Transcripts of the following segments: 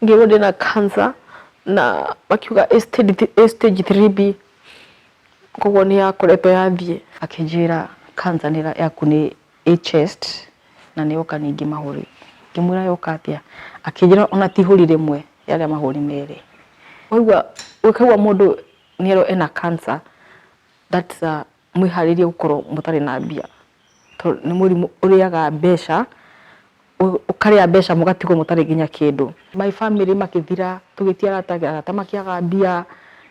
Ngĩrwo ndĩna cancer na makiuga ĩ stage 3B koguo nĩ yakoretwo yathiĩ. Akĩnjĩra cancer yaku nĩ ĩ chest na nĩ yoka ningĩ mahũri. Ngĩmwĩra yoka atĩa? Akĩnjĩra ona ti ihũri rĩmwe yarĩa mahũri merĩ. Waigua ũkaigua mũndũ nĩerwo ena cancer that's a mwĩharĩrie gũkorwo mũtarĩ na mbia tondũ nĩ mũrimũ ũrĩaga mbeca, ũkarĩa mbeca mũgatigwo mũtarĩ nginya kĩndũ. My family makĩthira, tũgĩtia arata, arata makĩaga mbia,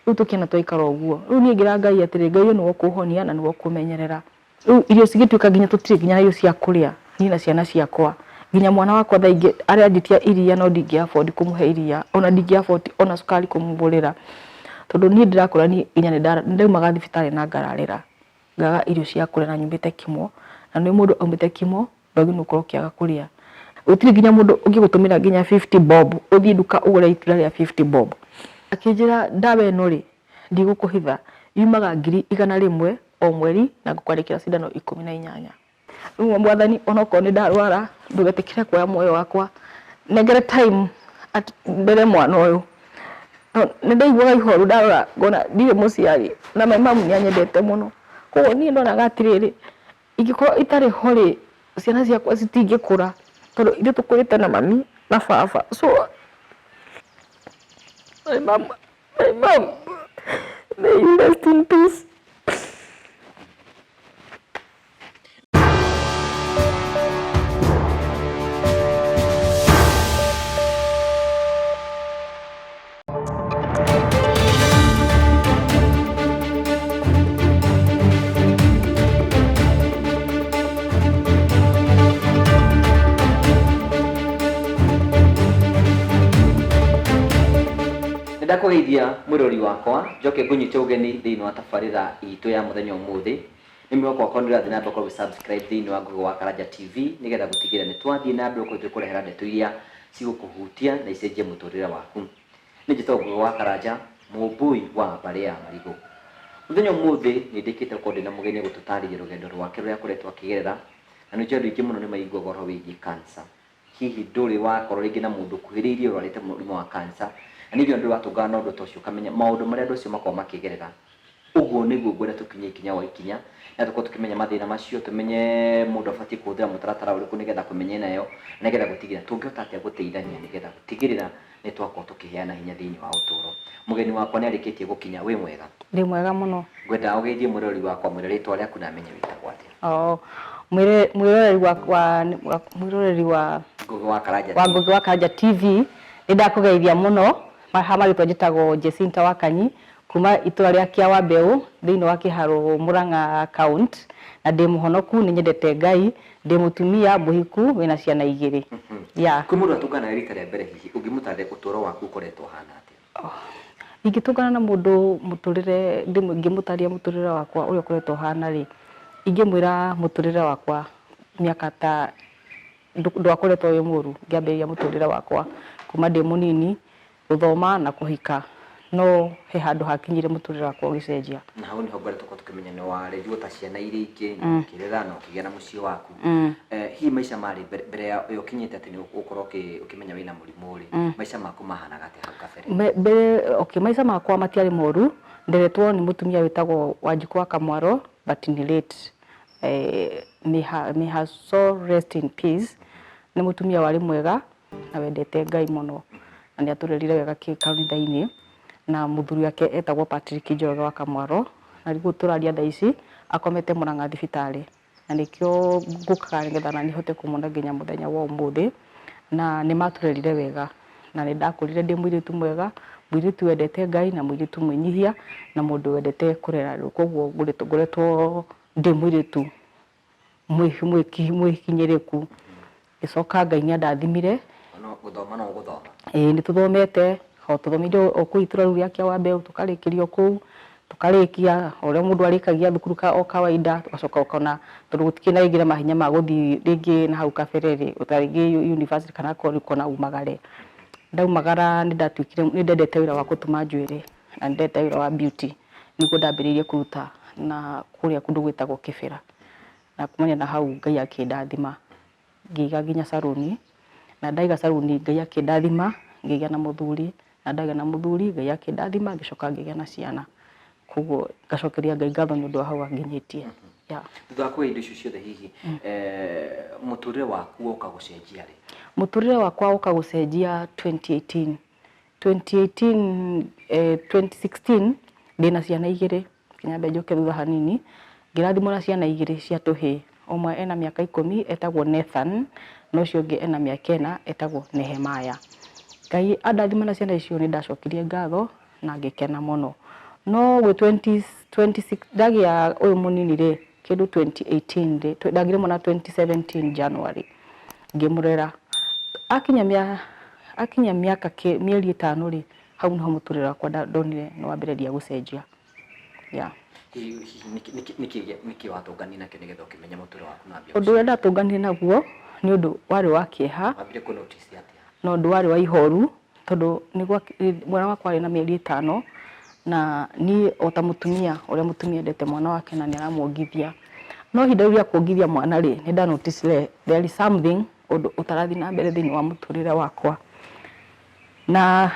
rĩu tũkĩona twaikara ũguo. Rĩu niĩ ngĩra Ngai atĩrĩ, Ngai ũyũ nĩwe ũkũhonia na nĩwe ũkũmenyerera. Rĩu irio cigĩtuĩka nginya tũtirĩ nginya na irio cia kũrĩa, niĩ na ciana ciakwa. Nginya mwana wakwa thaa ingĩ aranjĩtia iria no ndingĩ afford kũmũhe iria, ona ndingĩ afford ona cukari kũmũgũrĩra. Tondũ niĩ ndĩrakũra niĩ nginya nĩ ndaumaga thibitarĩ na ngararĩra, ngaga irio cia kũrĩa na nyumĩte kimo, na nĩ ũĩ mũndũ aumĩte kimo ndwagĩrĩirwo gũkorwo ũkĩaga kũrĩa. Gũtirĩ nginya mũndũ ũngĩgũtũmĩra nginya fifty bob ũthiĩ nduka ũgũre itunda rĩa fifty bob. Akĩnjĩra ndawa ĩno rĩ, ndigũkũhitha, yumaga 100,000 o mweri na ngũkwandĩkĩra cindano 18. Rĩu mwathani onokorwo nĩ ndarwara ndũgetĩkĩre kuoya muoyo wakwa, nengere time ndere mwana ũyũ. Nĩ ndaiguaga ihoru ndarora ngona ndirĩ mũciari na my mum nĩ anyendete mũno. Koguo niĩ ndonaga atĩrĩrĩ, ingĩkorwo itarĩ ho rĩ, ciana ciakwa citingĩkũra tondũ ithuĩ tũkũrĩte na mami na baba. So my mum, my mum, may you rest in peace. Nĩndakũgeithia mwĩrori wakwa njoke ngũnyite ũgeni thĩinĩ wa tabarĩra itũ ya mũthenya ũmũthĩ. Nĩ mwĩhoko wakwa nĩ ũrathiĩ na mbere gũkorwo ũgĩ subscribe thĩinĩ wa Ngũgĩ wa Karanja TV nĩgetha gũtigĩrĩra nĩ twathiĩ na mbere gũkorwo tũgĩkũrehera ndeto iria cigũkũhutia na icenjie mũtũrĩre waku. Niĩ njĩtagwo Ngũgĩ wa Karanja, mũmbũi wa mbarĩ ya Marigũ. Mũthenya ũmũthĩ nĩ ndĩkĩte gũkorwo ndĩna mũgeni gũtũtarĩria rũgendo rwake rũrĩa akoretwo akĩgerera, na nĩ njũĩ andũ aingĩ mũno nĩ maiguaga ũhoro wĩgiĩ cancer. Hihi ndũrĩ wakorwo rĩngĩ na mũndũ ũkuhĩrĩirie ũrwarĩte mũrimũ wa cancer, na nĩ ndũrĩ watũngana na ũndũ ta ũcio ũkamenya maũndũ marĩa andũ acio makoragwo makĩgerera. Ũguo nĩguo ngwenda tũkinye ikinya gwa ikinya, na tũkorwo tũkĩmenya mathĩna macio, tũmenye mũndũ abatiĩ kũhũthĩra mũtaratara ũrĩkũ nĩgetha kũmenya nayo, nĩgetha gũtigĩrĩra tũngĩhota atĩa gũteithania nĩgetha gũtigĩrĩra nĩ twakorwo tũkĩheana hinya thĩinĩ wa ũtũũro. Mũgeni wakwa nĩ arĩkĩtie gũkinya, wĩ mwega? Ndĩ mwega mũno. Ngwenda ũgeithie mwĩroreri wakwa, mwĩre rĩtwa rĩaku na amenye wĩtagwo atĩa. Oh, mwĩroreri wa wa mwĩroreri wa Ngũgĩ wa Karanja wa Ngũgĩ wa Karanja TV, nĩ ndakũgeithia mũno. Ha marĩtwa njĩtagwo Jacinta Wakanyi kuma itũra rĩa Kĩawambeũ thĩinĩ wa Kĩharũ Mũrang'a Count, na ndĩ mũhonoku, nĩ nyendete Ngai, ndĩ mũtumia mũhiku wĩna ciana igĩrĩ. Yeah. Kwĩ mũndũ atũngana nawe rita rĩa mbere hihi ũngĩmũtarĩria ũtũũro waku ũkoretwo ũhana atĩa? Ingĩtũngana na mũndũ mũtũrĩre ngĩmũtarĩria mũtũrĩre wakwa ũrĩa ũkoretwo ũhana rĩ, ingĩmwĩra mũtũrĩre wakwa mĩaka ta ndwakoretwo wĩ mũru ngĩambĩrĩria mũtũrĩre wakwa kuma ndĩ mũnini gũthoma na kũhika no he handũ hakinyire mũtũrĩre wakwa ũgĩcenjia. Na hau nĩho ngwenda tũkorwo tũkĩmenya nĩ warerirwo ta ciana iria ingĩ na ũkĩrera na ũkĩgĩa na mũciĩ waku. Hihi maica marĩ mbere ya ũkinyĩte atĩ nĩ ũgũkorwo ũkĩmenya wĩna mũrimũ rĩ, maica maku mahanaga atĩa hau kabere? Mbere okay, maica makwa matiarĩ moru, nderetwo nĩ mũtumia wĩtagwo Wanjikũ wa Kamwaro but nĩ late. May her, may her soul rest in peace. Nĩ mũtumia warĩ mwega na wendete Ngai mũno na nĩ atũrerire wega kanitha-inĩ na mũthuri wake etagwo Patrick Njoroge wa Kamwaro na rĩu tũraria thaa ici akomete Murang'a thibitarĩ na nĩkĩo ngũkaga nĩgetha naniĩ hote kũmuona nginya mũthenya wa ũmũthĩ na nĩ matũrerire wega na nĩ ndakũrire ndĩ mũirĩtu mwega, mũirĩtu wendete Ngai na mũirĩtu mwĩnyihia na mũndũ wendete kũrera andũ koguo ngoretwo ndĩ mũirĩtu mwĩkinyĩrĩku. Ngĩcoka Ngai nĩ andathimire. No gũthoma no gũthoma? Ĩĩ nĩ tũthomete, o tũthomeire o kũu itũra rĩu rĩa Kĩawambeũ tũkarĩkĩria o kũu, tũkarĩkia o ũrĩa mũndũ arĩkagia thukuru o kawaida, ũgacoka ũkona tondũ gũtikĩrĩ na rĩngĩ na mahinya ma gũthiĩ rĩngĩ na hau kabere rĩ, ta rĩngĩ university kana ũkona umagare. Ndaumagara nĩ ndatuĩkire, nĩ ndendete wĩra wa gũtuma njuĩrĩ na nĩ ndendete wĩra wa beauty. Nĩguo ndambĩrĩirie kũruta na kũrĩa kũndũ gwĩtagwo Kĩbĩra. Na kumania na hau Ngai akĩndathima ngĩiga nginya saruni, na ndaiga saruni Ngai akĩndathima Ngĩgĩa na mũthuri, na ndagĩa na mũthuri Ngai akĩndathima, ngĩcoka ngĩgĩa na ciana. Koguo ngacokeria Ngai ngatho nĩ ũndũ wa hau anginyĩtie. Yeah. Thutha wa kũgĩa indo icio ciothe hihi, mũtũrĩre waku woka gũcenjia rĩ? Mũtũrĩre wakwa woka gũcenjia 2018. 2018, 2016 ndĩna ciana igĩrĩ, nyambe njoke thutha hanini, ngĩrathimwo na ciana igĩrĩ cia tũhĩĩ. Ũmwe ena mĩaka 10 etagwo Nathan, na ũcio ũngĩ ena mĩaka 4 etagwo Nehemiah. Ngai andathima na ciana icio nĩ ndacokirie ngatho na ngĩkena mũno. No gwĩ 2026 ndagĩa ũyũ mũnini rĩ, kĩndũ 2018 rĩ, ndagĩire mwana 2017 January, ngĩmũrera. Akinya mĩaka mĩeri 5 rĩ, hau niho mũtũrĩre wakwa ndonire nĩ wambĩrĩria gũcenjia. Yeah. Hihi nĩkĩ watũnganire nakĩo nĩgetha ũkĩmenya mũtũrĩre waku nĩ wambia Ũndũ ũrĩa ndatũnganire naguo nĩ ũndũ warĩ wa kĩeha. Wambire kũ notice atĩa? Na ũndũ warĩ wa ihoru, tondũ mwana wakwa arĩ na mĩeri 5, na niĩ o ta mũtumia ũrĩa mũtumia endete mwana wake na nĩ aramuongithia. No ihinda rĩu rĩa kuongithia mwana rĩ, nĩ nda notice there is something ũndũ ũtarathiĩ na mbere thĩinĩ wa mũtũrĩre wakwa. Na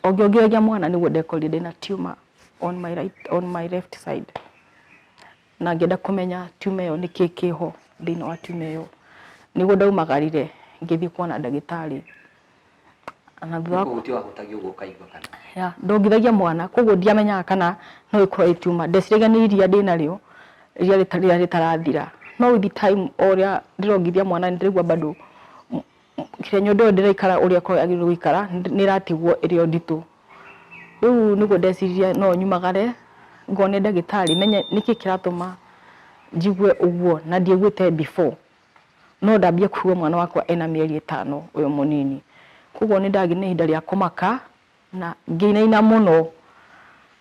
o ngĩongithia mwana nĩguo ndekorire ndĩna tumor on my right, on my left side. Na ngĩenda kũmenya tumor ĩyo nĩkĩ kĩho thĩinĩ wa tumor ĩyo. Nĩguo ndaumagarire ngĩthiĩ kuona ndagĩtarĩ. Na thutha wa Kũhutia wahutagia ũguo ũkaigua kana? Yeah, ndongithagia mwana, koguo ndiamenyaga kana no ĩkorwo ĩ tumor. Ndeciragia nĩ iria ndĩnarĩo, iria rĩrĩa rĩtarathira. No with time o ũrĩa ndĩrongithia mwana nĩndĩraigua bado kĩrĩa nyondo ĩyo ndĩraikara ũrĩa ĩkoragwo yagĩrĩirwo gũikara, nĩ ĩratigwo ĩrĩ o nditũ. Rĩu nĩguo ndeciririe no nyumagare ngone ndagĩtarĩ menye nĩkĩ kĩratũma njigue ũguo na ndiaiguĩte before. No ndambia kũigua mwana wakwa ena mĩeri 5 ũyũ mũnini. Koguo nĩ ndagĩire na ihinda rĩa kũmaka na ngĩinaina mũno,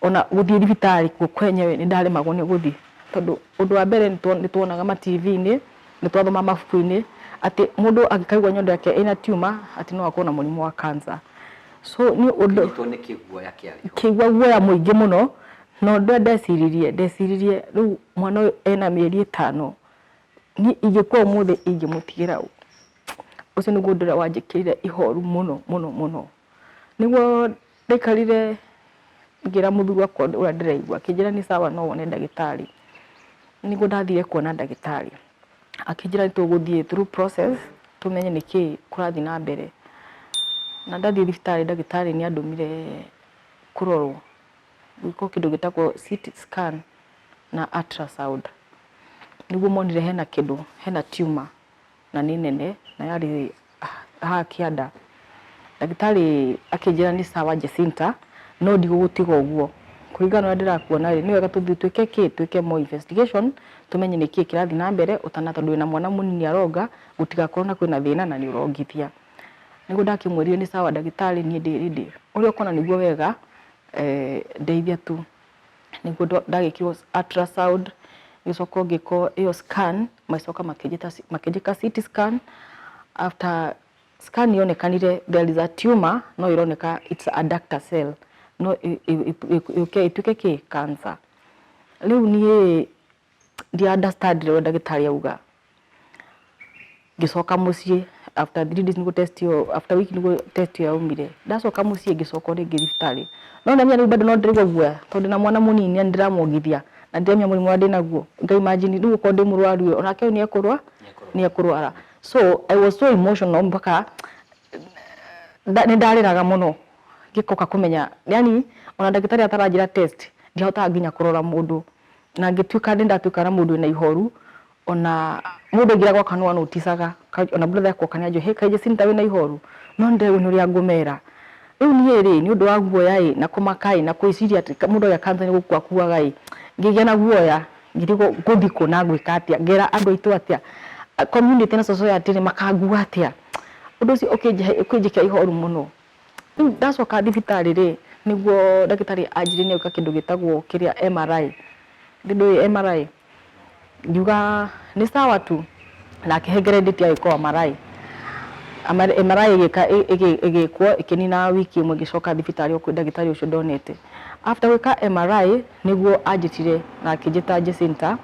ona gũthiĩ thibitarĩ kuo kwenyewe nĩ ndaremagwo nĩ gũthiĩ. Tondũ ũndũ wa mbere nĩ tuonaga ma TV-inĩ, nĩ twathoma mabuku-inĩ atĩ mũndũ angĩkaigua nyondo yake ĩna tumor atĩ no akorwo na mũrimũ wa cancer. So nĩ ũndũ Ũkĩnyitwo nĩ kĩguoya kĩarĩ ho. Kĩigua guoya mũingĩ mũno, na ũndũ ũrĩa ndeciririe rĩu mwana ũyũ ena mĩeri 5, niĩ ingĩkua ũmũthĩ ingĩmũtigĩra ũ? Ũcio nĩguo ũndũ ũrĩa wanjĩkĩrire ihoru mũno mũno mũno. Nĩguo ndaikarire ngĩra mũthuri wakwa ũrĩa ndĩraigua, akĩnjĩra nĩ sawa no wone ndagĩtarĩ. Nĩguo ndathire kuona ndagĩtarĩ, akĩnjĩra nĩ tũgũthiĩ through process tũmenye nĩkĩ kũrathiĩ na mbere. Na ndathiĩ thibitarĩ ndagĩtarĩ nĩ andũmire kũrorwo, gwĩkwo kĩndũ gĩtagwo CT scan na ultrasound. Nĩguo monire hena kĩndũ, hena tumor na nĩ nene na yarĩ haha kĩanda. Ndagĩtarĩ akĩnjĩra nĩ sawa Jacinta, no ndigũgũtiga ũguo. Kũringana na ũrĩa ndĩrakuona rĩ, nĩ wega tũthiĩ twĩke kĩ, twĩke more investigation, tũmenye nĩkĩ kĩrathiĩ na mbere ũtana, tondũ wĩna mwana mũnini aronga, gũtigakorwo na kwĩna thĩna na nĩ ũrongithia. Nĩguo ndakĩmwĩrire nĩ sawa ndagĩtarĩ, niĩ ndĩ ready. Ũrĩa ũkuona nĩguo wega, ndeithia tu. Nĩguo ndagĩkirwo ultrasound, ngĩcoka ngĩkwo ĩyo scan, magĩcoka makĩnjĩka CT scan. After scan yonekanire there is a tumor, no ĩroneka it's a ductal cell, no yũke ĩtuĩke kĩ cancer. Rĩu niĩ ndia understand ũrĩa ndagĩtarĩ auga. Ngĩcoka mũciĩ after 3 days nĩguo test ĩyo, after week nĩguo test ĩyo yaumire. Ndacoka mũciĩ ngĩcoka o rĩngĩ thibitarĩ. No ndamenya rĩu bado no ndĩraigua guoya tondũ ndĩna mwana mũnini na nĩndĩramuongithia na ndiramenya mũrimũ ũrĩa ndĩnaguo. Nga imagine rĩu okorwo ndĩ mũrwaru ĩ, onake ũyũ nĩ ekũrwara. So I was so emotional mpaka nĩ ndarĩraga mũno ngĩkoka kũmenya, yani ona ndagĩtarĩ ataranjĩra test ndiahotaga nginya kũrora mũndũ. Na ngĩtuĩka nĩ ndatuĩka na mũndũ wĩna ihoru, ona mũndũ aingĩra gwakwa nĩ anoticaga, ona brother yakwa oka nĩ anjũria, hey kaĩ Jacinta wĩna ihoru? No nĩ ndĩraigua nĩ ũrĩa ngũmera. Rĩu niĩ rĩ, nĩ ũndũ wa guoya ĩ, na kũmaka ĩ, na gwĩciria atĩ mũndũ agĩa cancer nĩ gũkua akuaga ĩ, ngĩgĩa na guoya, ngĩrigwo ngũthiĩ kũ na ngwĩka atĩa, ngera andũ aitũ atĩa, community na society rĩ, makangua atĩa? Ũndũ ũcio ũkĩnjĩkĩra ihoru mũno. Rĩu ndacoka thibitarĩ rĩ, nĩguo ndagĩtarĩ anjĩrire nĩ egwĩka kĩndũ gĩtagwo kĩrĩa MRI. Ndũĩ MRI? Ngiuga nĩ sawa tu, na akĩhengere date ya gwĩkwo MRI. MRI ĩgĩkwo ĩkĩnina wiki ĩmwe ngĩcoka thibitarĩ o kwĩ ndagĩtarĩ ũcio ndonete. After gwĩka MRI nĩguo anjĩtire na akĩnjĩta Jacinta,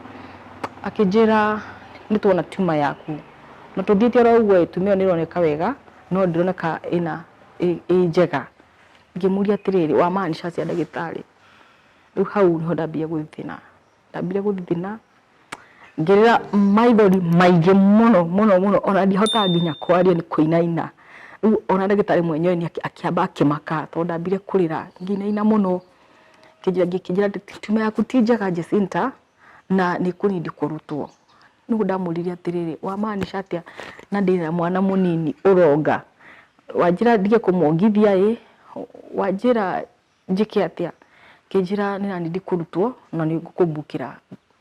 akĩnjĩra nĩ tuona tumor yaku. Na tũthiĩte oro ũguo ĩ, tumor ĩyo nĩ ĩroneka wega, no ndĩroneka ĩna ĩ njega. Ngĩmũria atĩrĩrĩ, wa maanisha atĩa ndagĩtarĩ? Rĩu hau nĩho ndambire gũthithina, ndambire gũthithina ngĩrĩra maithori maingĩ mũno mũno mũno, ona ndiahotaga nginya kwaria nĩ kũinaina. Rĩu ona ndagĩtarĩ mwenyewe akĩamba akĩmaka tondũ ndambire kũrĩra ngĩinaina mũno, akĩnjĩra tumor yaku ti njega Jacinta na nĩ ĩkũ need kũrutwo. Rĩu ndamũririe atĩrĩrĩ, wa maanisha atĩa na ndĩna mwana mũnini ũronga? Wanjĩra ndige kũmwongithia ĩ, wanjĩra njĩke atĩa? Akĩnjĩra nĩ ĩra need kũrutwo na nĩ ngũkũmbukĩra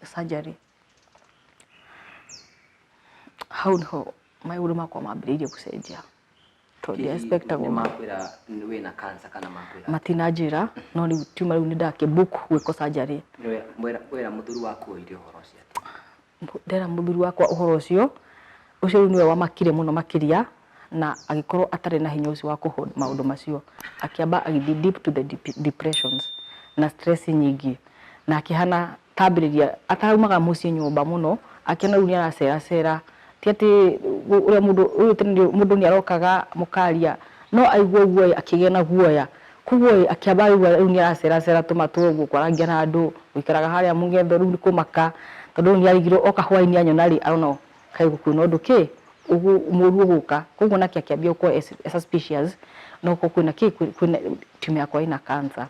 surgery. Hau nĩho maũndũ makwa mambĩrĩirie gũcenjia tondũ ndia expect Nĩ makwĩra wĩna cancer kana makwĩra? Matinanjĩra, no rĩu tiuma rĩu nĩ ndakĩ book gwĩkwo surgery. Wera mũthuri waku oire ũhoro ũcio atĩa? Ndera mũthuri wakwa ũhoro ũcio, ũcio rĩu nĩwe wamakire mũno makĩria na agĩkorwo atarĩ na hinya ũcio wa kũ hold maũndũ macio, akĩamba agĩthiĩ deep to the depressions na stress nyingĩ na akĩhana ta ambĩrĩria ataraumaga mũciĩ nyũmba mũno, akĩona rĩu nĩ araceracera, ti atĩ ũrĩa mũndũ ũyũ tene mũndũ nĩ arokaga mũkaria, no aigua ũguo ĩ akĩgĩa na guoya, koguo ĩ akĩamba aigua rĩu nĩ araceracera tũmatũ ũguo kwarangia na andũ, gũikaraga harĩa mũng'etho rĩu nĩ kũmaka, tondũ rĩu nĩ arigirwo oka hwainĩ anyona rĩ arona kaĩ kwĩna ũndũ kĩ mũru ũgũka, koguo nake akĩambia gũkorwo e suspicious no gũkorwo kwĩna kĩ kwĩna tumor yakwa ĩna cancer,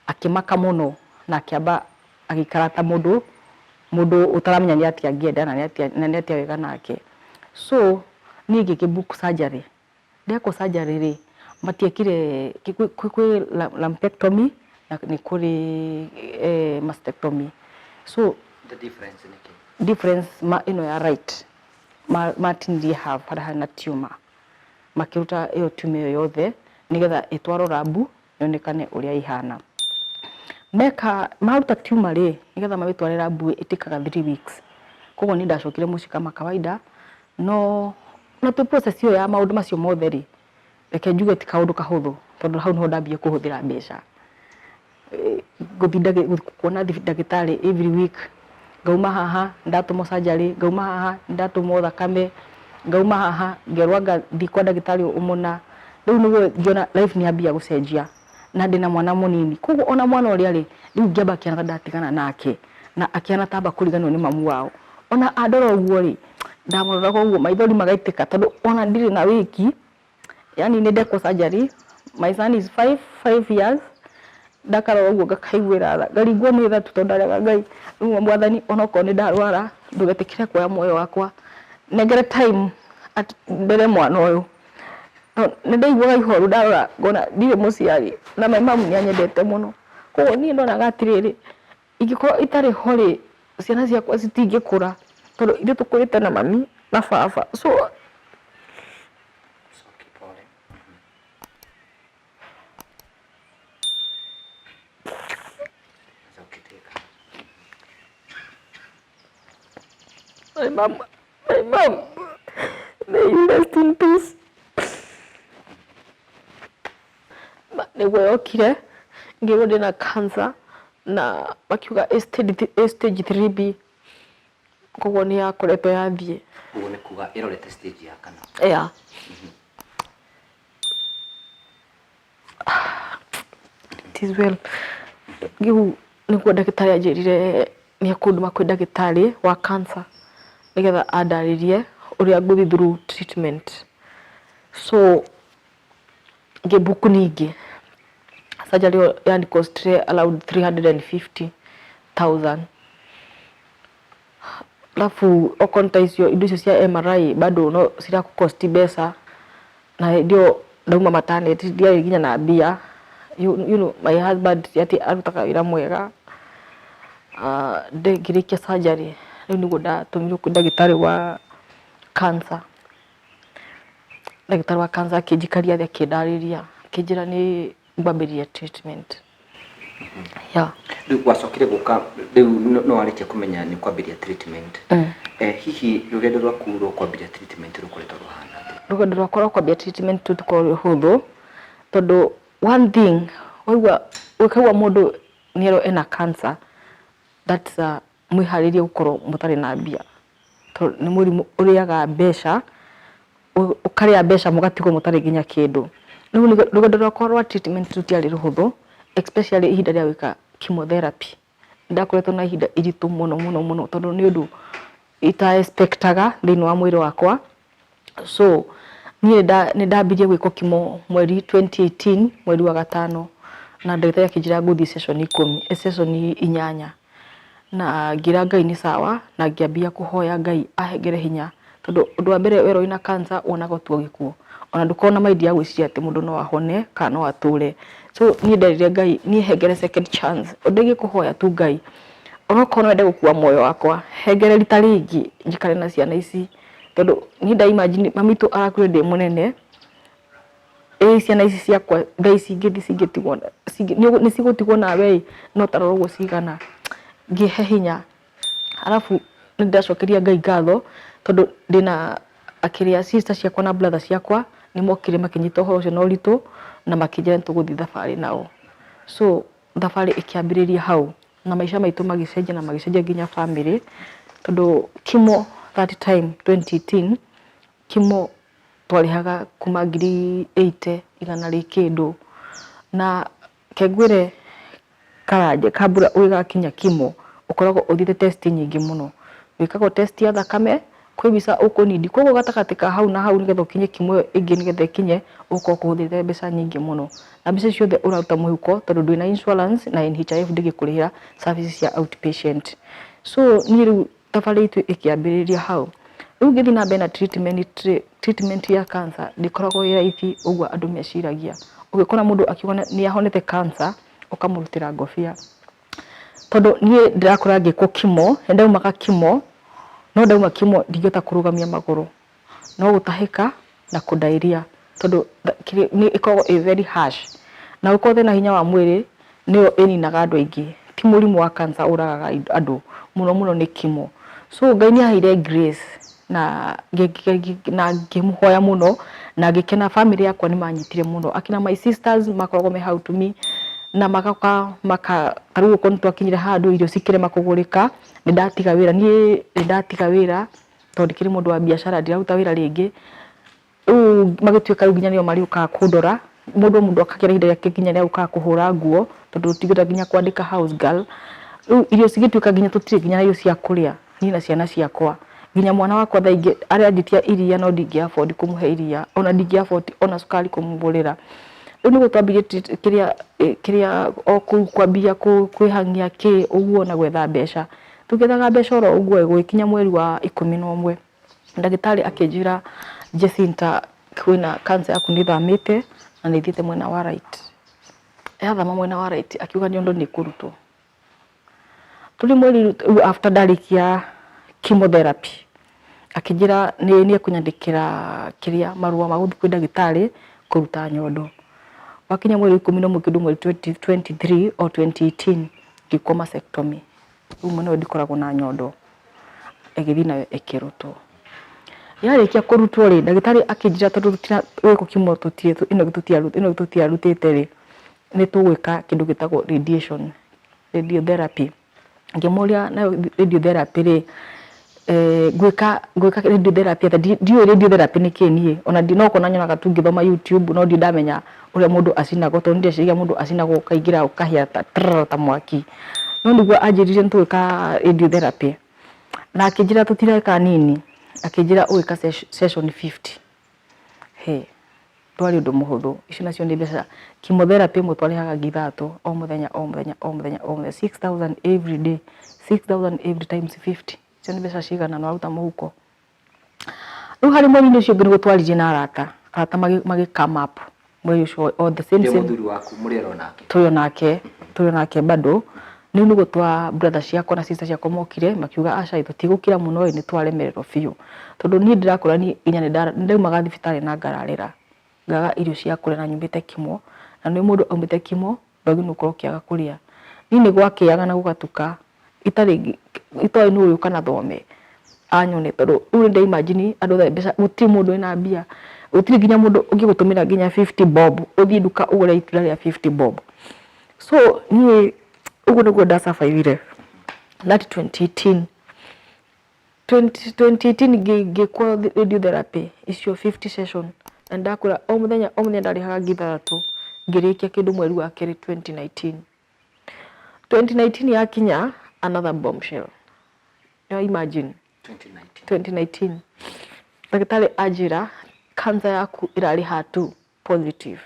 akĩmaka mũno na akĩamba agĩikara ta mũndũ mũndũ ũtaramenya nĩ atĩa angĩenda na nĩ atĩa wega nake. So niĩ ngĩkĩ book surgery, ndekwo surgery rĩ matiekire kwĩ lumpectomy na nĩ kũrĩ mastectomy. So The difference nĩ kĩ? Difference ma ĩno ya right matinirie half harĩa harĩ na tumor, makĩruta ĩyo tumor ĩyo yothe nĩgetha ĩtwarwo lab yonekane ũrĩa ĩhana. Meka maruta tumor rĩ nĩgetha mamĩtware lab ĩtĩkaga 3 weeks, koguo niĩ ndacokire mũciĩ kama kawaida, no na twĩ process ĩyo ya maũndũ macio mothe rĩ, reke njuge ti kaũndũ kahũthũ tondũ hau nĩho ndambire kũhũthĩra mbeca. Gũthiĩ kuona ndagĩtarĩ every week, ngauma haha ndatũmwo surgery, ngauma haha ndatũmwo thakame, ngauma haha ngerwo anga thiĩ kwa ndagĩtarĩ mũna, rĩu nĩguo ngĩona life nĩ yambia gũcenjia na ndĩna mwana mũnini, koguo ona mwana ũrĩa rĩ, rĩu ngĩamba ngĩona ta ndatigana nake na akĩhana ta amba kũriganĩrwo nĩ mamu wao, ona andora ũguo rĩ, ndamũroraga ũguo maithori magaitĩka tondũ ona ndirĩ na wĩki, yani nĩ ndekwo surgery, my son is 5 years, ndakarora ũguo ngakaiguĩra tha, ngaringwo nĩ tha tu tondũ ndarega Ngai, rĩu mwathani onokorwo nĩ ndarwara ndũgetĩkĩre kuoya muoyo wakwa, nengere time ndere mwana ũyũ. Nĩ ndaiguaga ihoru ndarora ngona ndirĩ mũciari na my mom nĩ anyendete mũno, koguo niĩ ndonaga atĩrĩrĩ, ingĩkorwo itarĩ ho rĩ, ciana ciakwa citingĩkũra tondũ ithuĩ tũkũrĩte na mami na baba so It's okay, pole. It's okay, take care. My mom, may you rest in peace. Nĩguo yokire ngĩrwo ndĩna cancer na makiuga ĩ stage 3B, koguo nĩ yakoretwo yathiĩ. Ũguo nĩ kuga ĩrorete stage ya kana? Yeah. It is well. Rĩu nĩguo ndagĩtarĩ anjĩrire nĩ ekũndũma kwĩ ndagĩtarĩ wa cancer nĩgetha andarĩrie ũrĩa ngũthiĩ through treatment. So ngĩ book ningĩ surgery ĩyo yani costire around 350,000, alafu okorwo nĩ ta icio indo icio cia MRI bado no cirakũ cost mbeca, na hĩndĩ ĩyo ndauma maternity ndiarĩ nginya na mbia. My husband ti atĩ arutaga wĩra mwega. Ngĩrĩkia surgery rĩu nĩguo ndatũmirwo kwĩ ndagĩtarĩ wa cancer. Ndagĩtarĩ wa cancer akĩnjikaria thĩ akĩndarĩria, akĩnjĩra nĩ ngwambĩrĩria treatment, yeah. Rĩu wacokire gũka rĩu no warĩkia kũmenya nĩ kwambĩrĩria treatment, hihi rũgendo rwaku rwa kwambĩrĩria treatment rũkoretwo rũhana atĩa? Rũgendo rwakwa rwa kwambia treatment rũtikoragwo rwĩ rũhũthũ, tondũ one thing waigua ũkaigua mũndũ nĩerwo ena cancer, that's mwĩharĩrie gũkorwo mũtarĩ na mbia, tondũ nĩ mũrimũ ũrĩaga mbeca, ũkarĩa mbeca mũgatigwo mũtarĩ nginya kĩndũ. Rĩu rũgendo rwakwa rwa treatment rũtiarĩ rũhũthũ, especially ihinda rĩa gwĩka chemotherapy. Ndakoretwo na ihinda iritũ mũno mũno mũno, tondũ nĩ ũndũ ita expectaga thĩinĩ wa mwĩrĩ wakwa. So niĩ nĩ ndambirie gwĩkwo chemo mweri 2018 mweri wa gatano, na ndagĩtarĩ akĩnjĩra ngũthiĩ session 10, session 8, na ngĩra Ngai nĩ sawa, na ngĩambia kũhoya Ngai ahengere hinya, tondũ ũndũ wa mbere werwo wĩna cancer wonaga tu o gĩkuũ, ona ndũkoragwo na mind ya gwĩciria atĩ mũndũ no ahone kana no atũre. So niĩ nderire Ngai niĩ hengere second chance, ũndũ ingĩkũhoya tu Ngai, onokorwo no wende gũkua muoyo wakwa, hengere rita rĩngĩ njikare na ciana ici, tondũ niĩ nda imagine mami witũ arakuire ndĩ mũnene, ĩ ciana ici ciakwa thaa ici ingĩthiĩ cingĩtigwo, nĩ cigũtigwo nawe ĩ, no ta rora ũguo cigana. Ngĩhe hinya, arabu nĩ ndĩracokeria Ngai ngatho tondũ ndĩna akĩrĩa sister ciakwa na brother ciakwa nĩ mokire makĩnyita ũhoro ũcio na ũritũ na makĩnjĩra nĩ tũgũthiĩ thabarĩ nao. So thabarĩ ĩkĩambĩrĩria hau na maica maitũ magĩcenjia na magĩcenjia nginya family, tondũ chemo that time 2018 chemo twarĩhaga kuma 80,000, 100 rĩ kĩndũ, na ke ngwĩre Karanja kambura ũgĩgakinya chemo ũkoragwo ũthiĩte test nyingĩ mũno. Wĩkagwo test ya thakame, kwĩ mbica ũkũnindi, koguo gatagatĩ ka hau na hau nĩgetha ũkinye chemo ĩyo ĩngĩ nĩgetha ĩkinye ũgũkorwo ũhũthĩrĩte mbeca nyingĩ mũno. Na mbeca icio ciothe ũraruta mũhuko tondũ ndwĩna insurance na NHIF ndĩngĩkũrĩhĩra service cia outpatient. So niĩ rĩu thabarĩ itũ ĩkĩambĩrĩria hau. Rĩu ngĩthiĩ na mbere na treatment, treatment ya cancer ndĩkoragwo ĩ raithi ũguo andũ meciragia. Ũngĩkora mũndũ akiuga nĩ ahonete cancer, ũkamũrutĩra ngobia. Tondũ niĩ ndĩrakora ngĩkwo chemo, nĩ ndaumaga chemo, no ndauma chemo ndingĩhota kũrũgamia magũrũ. No gũtahĩka na kũ-diarrhea, tondũ nĩ ĩkoragwo ĩ very harsh. Na ũngĩkorwo ũtarĩ na hinya wa mwĩrĩ, nĩyo ĩninaga andũ aingĩ. Ti mũrimũ wa cancer ũragaga andũ, mũno mũno nĩ chemo. So Ngai nĩ aheire grace na ngĩmũhoya mũno na ngĩkena, family yakwa nĩ manyitire mũno. Akina my sisters makoragwo me hau to me na magoka maka, ta rĩu okorwo nĩ twakinyire handũ irio cikĩrema kũgũrĩka, nĩ ndatiga wĩra. Niĩ nĩ ndatiga wĩra tondũ ndikĩrĩ mũndũ wa biacara, ndiraruta wĩra rĩngĩ. Rĩu magĩtuĩka rĩu nginya nĩo marĩũkaga kũndora, mũndũ o mũndũ akagĩa na ihinda rĩake nginya rĩa gũkaga kũhũra nguo, tondũ tũtingĩhota nginya kwandĩka house girl. Rĩu irio cigĩtuĩka nginya tũtirĩ nginya na irio cia kũrĩa, niĩ na ciana ciakwa. Nginya mwana wakwa thaa ingĩ aranjĩtia iria no ndingĩ afford kũmũhe iria, ona ndingĩ afford ona cukari kũmũgũrĩra. Rĩu nĩguo twambirie kĩrĩa kĩrĩa o kũu kwambia kwĩhang'ia kĩ ũguo na gwetha mbeca. Tũgĩethaga mbeca oro ũguo gũgĩkinya mweri wa 11, ndagĩtarĩ akĩnjĩra, "Jacinta, kwĩna cancer yaku nĩ ĩthamĩte na nĩ ĩthiĩte mwena wa right." Yathama mwena wa right, akiuga nyondo nĩ ĩkũrutwo. Tũrĩ mweri rĩu after ndarĩkia chemotherapy, akĩnjĩra nĩ ekũnyandĩkĩra kĩrĩa marũa ma gũthiĩ kwĩ ndagĩtarĩ kũruta nyondo. Wakinya mweri wa 11 kĩndũ mweri 2023 or 2018, ngĩkwo mastectomy. Rĩu mwena ũyũ ndikoragwo na nyondo, ĩgĩthiĩ nayo ĩkĩrutwo. Yarĩkia kũrutwo rĩ, ndagĩtarĩ akĩnjĩra tondũ gwĩkwo chemo ĩno tũtiarutĩte rĩ, nĩ tũgwĩka kĩndũ gĩtagwo radiation, radiotherapy. Ngĩmũria nayo radiotherapy rĩ, ngwĩka ngwĩka radiotherapy atĩa? Ndiũĩ radiotherapy nĩ kĩĩ niĩ, ona no kuona nyonaga tu ngĩthoma YouTube, no ndirĩ ndamenya ũrĩa mũndũ acinagwo, tondũ niĩ ndĩreciragia mũndũ acinagwo ũkaingĩra ũkahĩa ta trrr ta mwaki. No nĩguo anjĩrire nĩ tũgwĩka radiotherapy, na akĩnjĩra tũtireka nini, akĩnjĩra ũgwĩka session 50. Hĩ, ndwarĩ ũndũ mũhũthũ, icio nacio nĩ mbeca. Chemotherapy ĩmwe twarĩhaga 3,000 o mũthenya o mũthenya o mũthenya o mũthenya, 6,000 every day, 6,000 every times 50, icio nĩ mbeca cigana na waruta mũhuko? Rĩu harĩ mweri-inĩ ũcio ũngĩ nĩguo twaririe na arata, arata magĩ come up mweri ũcio o the same Ndĩ same mũthuri waku mũrĩ oro nake? Tũrĩ onake, tũrĩ onake bado. Rĩu nĩguo twa brother ciakwa na sister ciakwa mokire makiuga, "Aca tũtigũkira mũno ĩ, nĩ twaremererwo biũ," tondũ niĩ ndĩrakũra niĩ nginya nĩ ndaumaga thibitarĩ na ngararĩra, ngaga irio cia kũrĩa na nyumĩte chemo, na nĩ mũndũ aumĩte chemo ndwagĩrĩirwo gũkorwo ũkĩaga kũrĩa. Niĩ nĩ gwakĩaga na gũgatuka itarĩ itoĩ nũ ũrĩũka na thome anyone, tondũ rĩu nĩ nda imagine andũ othe mbeca, gũtirĩ mũndũ wĩna mbia, gũtirĩ nginya mũndũ ũngĩgũtũmĩra nginya 50 bob ũthiĩ nduka ũgũre itunda rĩa 50 bob. So niĩ ũguo nĩguo nda survive ire that 2018. 2018 ngĩkwo radiotherapy icio 50 session. Na nĩndakwĩra o mũthenya o mũthenya ndarĩhaga 6,000 ngĩrĩkia kĩndũ mweri wa kerĩ 2019. 2019 yakinya, another bombshell. You imagine. 2019. 2019 ndagĩtarĩ anjĩra cancer yaku ĩrarĩ HER2 positive.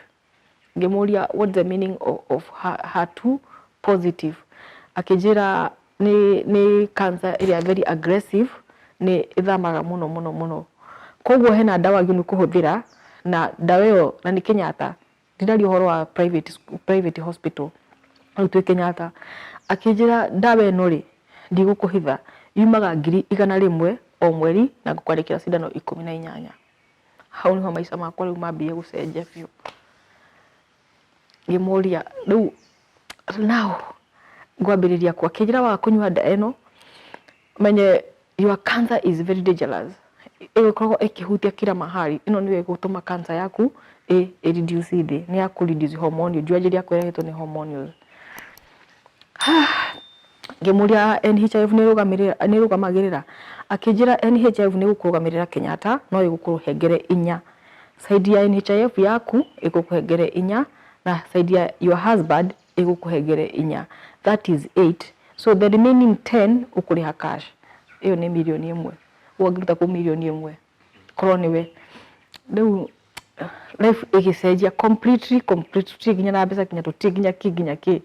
Ngĩmũria, "What's the meaning of HER2 positive?" Akĩnjĩra nĩ cancer ĩrĩa very aggressive, nĩ ĩthamaga mũno mũno mũno, koguo hena ndawa agĩrĩirwo nĩ kũhũthĩra na ndawa ĩyo, na nĩ Kenyatta, ndiraria ũhoro wa private hospital, rĩu twĩ Kenyatta. Akĩnjĩra ndawa ĩno rĩ, ndigũkũhitha, yumaga 100,000 o mweri na ngũkwandĩkĩra cindano 18. Hau nĩho maica makwa rĩu mambirie gũcenjia biũ. Ngĩmũria, rĩu now ngwambĩrĩria kũ? Akĩnjĩra waga kũnyua ndawa ĩno, menye your cancer is very dangerous, ĩgũkoragwo ĩkĩhutia kila mahali, ĩno nĩyo ĩgũtũma cancer yaku ĩ reduce thĩ, nĩ ya kũ reduce hormonal, njũanjĩria yakwa ĩrehetwo nĩ hormonal. Ngĩmũria, "NHIF nĩ ĩrũgamagĩrĩra?" Akĩnjĩra NHIF nĩ ĩgũkũrũgamĩrĩra Kenyatta, no ĩgũkũhengere inya. Side ya NHIF yaku ĩgũkũhengere inya na side ya your husband ĩgũkũhengere inya, that is 8, so the remaining 10 ũkũrĩha cash. Ĩyo nĩ 1 million. Ũngĩruta kũ 1 million korwo nĩwe? Rĩu life ĩgĩcenjia completely, completely. Tũtirĩ nginya na mbeca, nginya tũtirĩ nginya kĩ nginya kĩ.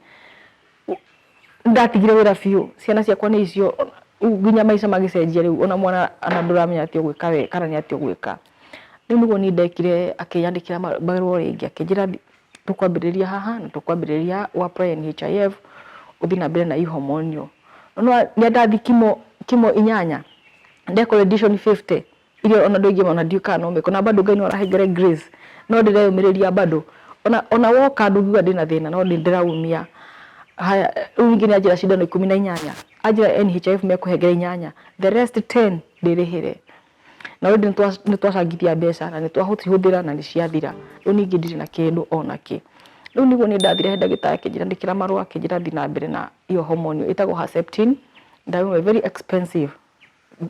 Ndatigire wĩra biũ, ciana ciakwa nĩ icio, rĩu nginya maica magĩcenjia. Rĩu ona mwana ona ndũramenya atĩa ũgwĩka we kana nĩ atĩa ũgwĩka. Rĩu nĩguo niĩ ndekire, akĩnyandĩkĩra marũa rĩngĩ, akĩnjĩra tũkwambĩrĩria haha na tũkwambĩrĩria ũ apply NHIF, ũthiĩ na mbere na hii hormonal. No nĩ ndathi chemo inyanya, ndekwo radiation 50 iria ona andũ aingĩ ona ndiũĩ kana no mekwo, na bado Ngai no arahengere grace, no ndĩreyũmĩrĩria bado. Ona woka ndũngiuga ndĩna thĩna, no nĩ ndĩraumia. Haya, rĩu ningĩ nĩ anjĩra cindano 18, anjĩra NHIF mekũhengera inyanya, the rest 10 ndĩrĩhĩre. Na already nĩ twacangithia mbeca na nĩ twacihũthĩra na nĩ ciathira. Rĩu ningĩ ndirĩ na kĩndũ ona kĩ. Rĩu nĩguo niĩ ndathire he ndagĩtarĩ, akĩnjĩra ndĩkĩra marũa, akĩnjĩra thiĩ na mbere na iyo hormone ĩtagwo Herceptin. Ndawa ĩmwe very expensive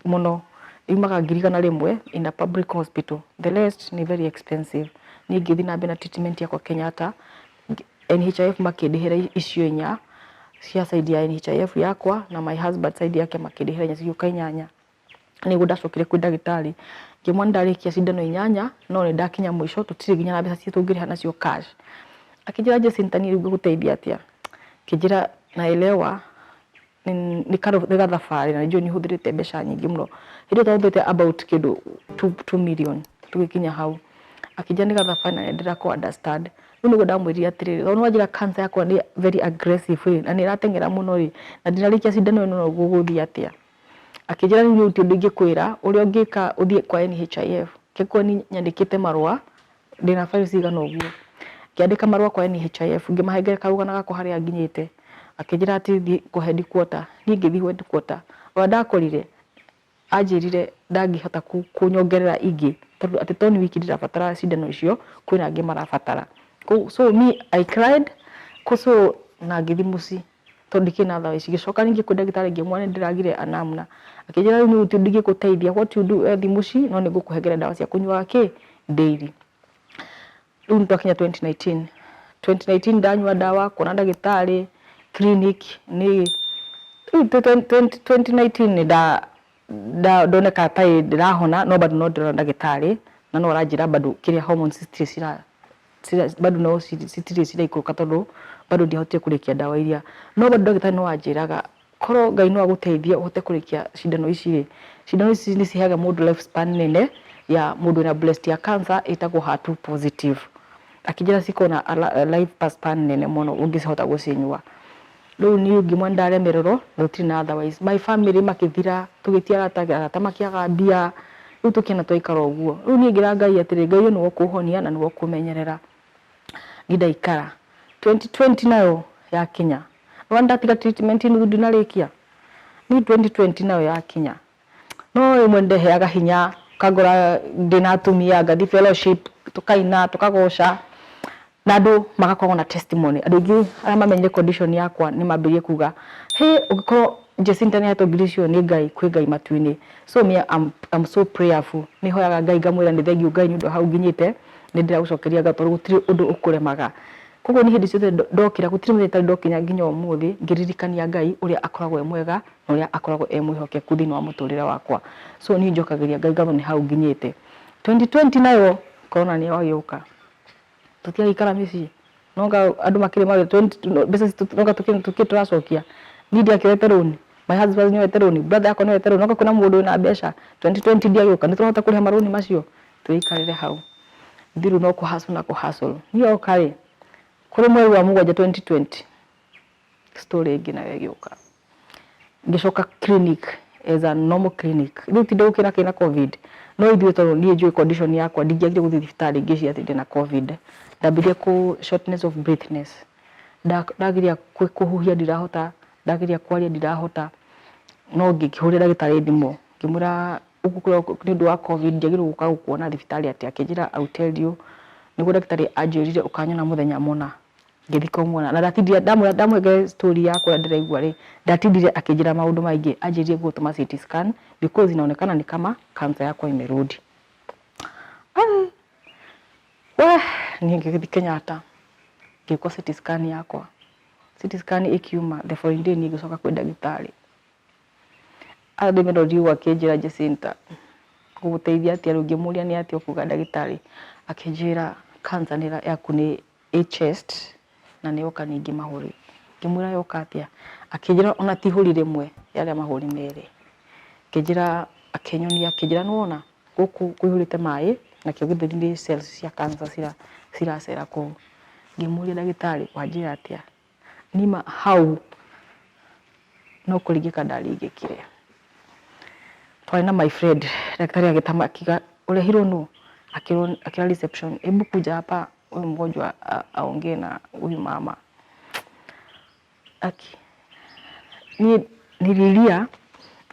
mũno, yumaga 100,000 in a public hospital, the rest nĩ very expensive. Niĩ ngĩthiĩ na mbere na treatment yakwa Kenyatta, NHIF makĩndĩhĩra icio inya cia side ya NHIF yakwa, na my husband side yake makĩndĩhĩra inya, cigĩũka inyanya. Nĩguo ndacokire kwĩ ndagĩtarĩ, ngĩmwĩra nĩ ndarĩkia cindano inyanya, no nĩ ndakinya mũico, tũtirĩ nginya na mbeca cia tũngĩrĩha nacio cash. Akĩnjĩra, "Jacinta, niĩ rĩu ngũgũteithia atĩa?" Akĩnjĩra, "Naelewa nĩ gathabarĩ na nĩnjũĩ nĩ ũhũthĩrĩte mbeca nyingĩ mũno." Hĩndĩ ĩyo twahũthĩrĩte about kĩndũ 2 million tũgĩkinya hau. Akĩnjĩra nĩ gathabarĩ na nĩ ndĩrakũ understand. Rĩu nĩguo ndamwĩrire atĩrĩrĩ, tondũ nĩ wanjĩra cancer yakwa nĩ very aggressive rĩ, na nĩ ĩrateng'era mũno rĩ, na ndinarĩkia cindano ĩno, no gũgũthiĩ atĩa? Akĩnjĩra rĩu ti ũndũ ingĩkwĩra, ũrĩa ũngĩka, ũthiĩ kwa NHIF. Kĩkorwo niĩ nyandĩkĩte marũa, ndĩna files cigana ũguo, ngĩandĩka marũa kwa NHIF, ngĩmahengere karũgano gakwa harĩa nginyĩte. Akĩnjĩra atĩ thiĩ kwa headquarter. Niĩ ngĩthiĩ headquarter, ũrĩa ndakorire anjĩrire ndangĩhota kũnyongerera ingĩ, tondũ atĩ to niĩ wiki ndĩrabatara cindano icio, kwĩna angĩ marabatara. So me, I cried so na ngĩthiĩ mũciĩ tondũ ndikĩrĩ na ndawa ici. Ngĩcoka ningĩ kwĩ ndagĩtarĩ, ngĩmwĩra nĩ ndĩragire anamna. Akĩnjĩra rĩu niĩ ti ũndũ ingĩgũteithia, what you do, we thiĩ mũciĩ, no nĩ ngũkũhengera ndawa cia kũnyuaga kĩ daily. Rĩu nĩ twakinya 2019. 2019 ndanyua ndawa, kuona ndagĩtarĩ clinic, nĩ rĩu 2019 nĩ nda ndoneka ta ndĩrahona, no bado no ndĩrona ndagĩtarĩ na no aranjĩra bado kĩrĩa hormones citirĩ cira bado no citirĩ ciraikũrũka, tondũ bado ndiahotire kũrĩkia ndawa iria. No bado ndagĩtarĩ no anjĩraga korwo Ngai no agũteithie ũhote kũrĩkia cindano ici rĩ, cindano ici nĩ ciheaga mũndũ life span nene ya mũndũ wĩna breast ya cancer ĩtagwo HER2 positive. Akĩnjĩra cikoragwo na life span nene mũno ũngĩhota gũcinyua. Rĩu niĩ ngĩmwĩra nĩ ndaremererwo na gũtirĩ na otherwise. My family makĩthira, tũgĩtia arata, arata makĩaga mbia, rĩu tũkĩona twaikara ũguo. Rĩu niĩ ngĩra Ngai atĩrĩ, "Ngai ũyũ nĩwe ũkũhonia na nĩwe ũkũmenyerera." Niĩ ndaikara. 2020 nayo yakinya, nĩwona ndatiga treatment nuthu, ndinarĩkia. Niĩ 2020 nayo yakinya, no rĩmwe nĩndeheaga hinya, ũkangora ndĩna atumia, ngathiĩ fellowship, tũkaina, tũkagoca na andũ magakorwo na testimony. Andũ aingĩ arĩa mamenyire condition yakwa nĩ mambĩrĩrie kuga, "Hĩ, ũngĩkorwo Jacinta nĩ ahetwo ngiri icio nĩ Ngai, kwĩ Ngai matu-inĩ." So me, I'm so prayerful. Nĩ hoyaga Ngai, ngamwĩra nĩ thengiũ Ngai nĩ ũndũ wa hau nginyĩte. Nĩ ndĩragũcokeria ngatho tondũ gũtirĩ ũndũ ũkũremaga. Koguo niĩ hĩndĩ ciothe ndokĩra, gũtirĩ mũthenya itarĩ ndokinya nginya ũmũthĩ ngĩririkania Ngai ũrĩa akoragwo e mwega na ũrĩa akoragwo e mwĩhokeku thĩinĩ wa mũtũrĩre wakwa. So niĩ njokagĩria Ngai ngatho nĩ hau nginyĩte. 2020 nayo corona nĩyo ĩgĩũka. Tũtiagĩikara mĩciĩ, nonga andũ makĩrĩ mawĩra, 20 mbeca citũ nonga tũkĩ tũracokia. Niĩ ndiakĩoete loan, my husband nĩoete loan, brother yakwa nĩoete loan, nonga kwĩna mũndũ wĩna mbeca. 2020 ndiagĩũka, nĩ tũrahota kũrĩha marũni macio? Twĩikarĩre hau. Thiru no kũ hustle na kũ hustle. Niĩ yoka rĩ, kũrĩ mweri wa mũgwanja 2020, story ĩngĩ nayo ĩgĩũka. Ngĩcoka clinic as a normal clinic. Rĩu ti ndĩgũkĩra kĩna COVID, no ithuĩ tondũ niĩ njũĩ condition yakwa, ndingĩagire gũthiĩ thibitarĩ ngĩciria atĩ ndĩna COVID. Ndambirie kũ shortness of breathness. Ndageria kũhuhia ndirahota, ndageria kwaria ndirahota, no ngĩkĩhũrĩra ndagĩtarĩ thimũ, ngĩmwĩra ũguo nĩ ũndũ wa COVID njagĩrĩirwo gũka gũkuona thibitarĩ atĩa? Akĩnjĩra, "I will tell you." Nĩguo ndagĩtarĩ anjĩrire ũkanyona mũthenya mũna. Ngĩthiĩ kũmuona na ndatindire ndamũhengere story yakwa ũrĩa ndĩraigua rĩ, ndatindire akĩnjĩra maũndũ maingĩ. Anjĩrire ngũgũtũma CT scan because inaonekana ni kama cancer yako imerudi. We niĩ ngĩgĩthiĩ Kenyatta, ngĩkwo CT scan yakwa. CT scan ĩkiuma, the following day niĩ ngĩcoka kwĩ ndagĩtarĩ. Andĩmĩrorire ũguo akĩnjĩra, "Jacinta, ngũgũteithia atĩa rĩu?" Ngĩmũria, "Nĩ atĩa ũkuga, ndagĩtarĩ?" Akĩnjĩra, "Cancer yaku nĩ ĩ chest na nĩ yoka ningĩ mahũri." Ngĩmwĩra, "Yoka atĩa?" Akĩnjĩra ona ti ihũri rĩmwe, yarĩa mahũri merĩ. Akĩnjĩra, akĩnyonia, akĩnjĩra, "Nĩwona gũkũ kũihũrĩte maĩ, nakĩo gĩthũri nĩ cells cia cancer ciracera kũu." Ngĩmũria, "Ndagĩtarĩ, wanjĩra atĩa?" Nima hau no kũringĩka ndaringĩkire. Twarĩ na my friend, ndagĩtarĩ agĩtama akiuga, "Ũrehirwo nũ?" Akĩrwo, akĩra reception, "Hebu kuja hapa, huyu mgonjwa aongee na huyu mama." Aki niĩ nililia,